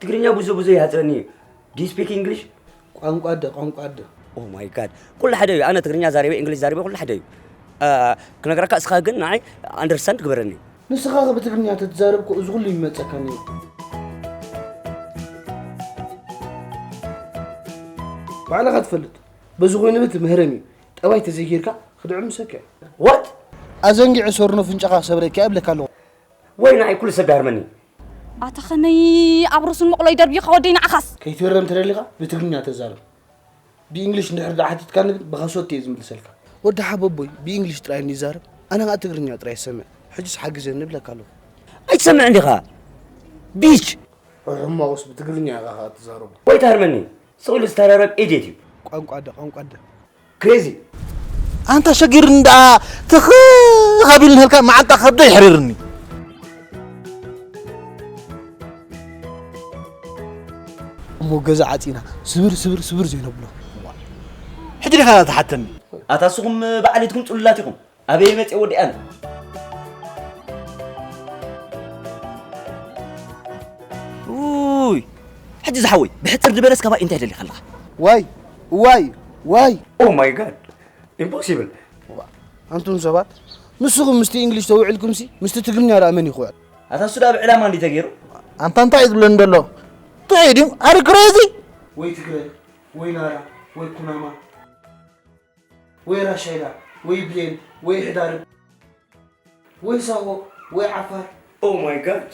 ትግርኛ ብዙ ብዙ ይሃፅረኒ እዩ። Do you speak English? ቋንቋ ኣደ፣ ቋንቋ ኣደ። Oh my God. ኩሉ ሓደ እዩ። ኣነ ትግርኛ ዛሪበ፣ እንግሊሽ ዛሪበ፣ ኩሉ ሓደ እዩ። አ፣ ክነግረካ፣ እስኻ ግን ንዓይ ኣንደርስታንድ ግበረኒ። ንስኻ ብትግርኛ ተትዛረብ እኮ እዚ ኩሉ ይመጸካ ነይሩ። ባዕልኻ ትፈልጥ። በዚ ኮይኑ ብትምህረኒ፣ ጠባይ ተዘይጌርካ ክድዕምሰካ እዩ። What? ኣዘንጊዑ ሰርኖ ፍንጫኻ ሰብረካ እብለካ ኣለኹ። ወይ ንዓይ ኩሉ ሰብ ዳርመኒ። ኣታ ከመይ ኣብ ርእሱን መቕሎ ይደርብዩኻ ወደይ ንዓኻስ? ከይትህረም ተደሊኻ ብትግርኛ ተዛረብ። ብእንግሊሽ እንድሕር ደኣ ሓቲትካኒ ግን ብኸሶት እየ ዝምልሰልካ። ወዲ ሓበቦይ ብእንግሊሽ ጥራይ እንዲዛረብ፣ ኣነ ኸኣ ትግርኛ ጥራይ ይሰምዕ። ሕጅስ ሓግዘኒ እብለካ ኣለኹ። ኣይትሰምዕን ዲኻ? ቢች! ሕማቑስ ብትግርኛ ኢኻ ኸኣ ትዛረቦ። ወይ ትሃርመኒ፣ ስቕ ኢሉ ዝተረረብ ኤድየት እዩ። ቋንቋ ኣደ፣ ቋንቋ ኣደ። ክሬዚ። ኣንታ ሸጊርኒ ደኣ ትኽ ካብ ኢሉ ንህልካ መዓንጣ ከብዶ ይሕርርኒ። እሞ ገዛ ዓጺና ስብር ስብር ስብር ዘይነብሎ። ሕጂ ዲኻ ትሓተኒ? ኣታ ንስኹም በዓል ኢድኩም ጽሉላት ኢኹም። ኣበይ መጽእ ወዲኣን? ውይ፣ ሕጂ ዝሓወይ፣ ብሕጽር ዝበለስ ካባይ እንታይ ደሊኻ ኣለኻ? ዋይ፣ ዋይ፣ ዋይ። Oh my God. ኢምፖሲብል። ኣንቱም ሰባት፣ ንስኹም ምስቲ እንግሊሽ ተውዒልኩምሲ፣ ምስቲ ትግርኛ ደኣ መን ይኽውዕ? ኣታ እሱ ደኣ ብዕላማ እንዲ ተገይሩ። ኣንታ እንታይ እዩ ዝብለኒ ዘሎ? ጥዑይ ድዩ? ኣሪ ክሬዚ? ወይ ትግረ፣ ወይ ናራ፣ ወይ ኩናማ፣ ወይ ራሻይዳ፣ ወይ ብሌን፣ ወይ ሕዳርብ፣ ወይ ሳሆ፣ ወይ ዓፋር። Oh my God.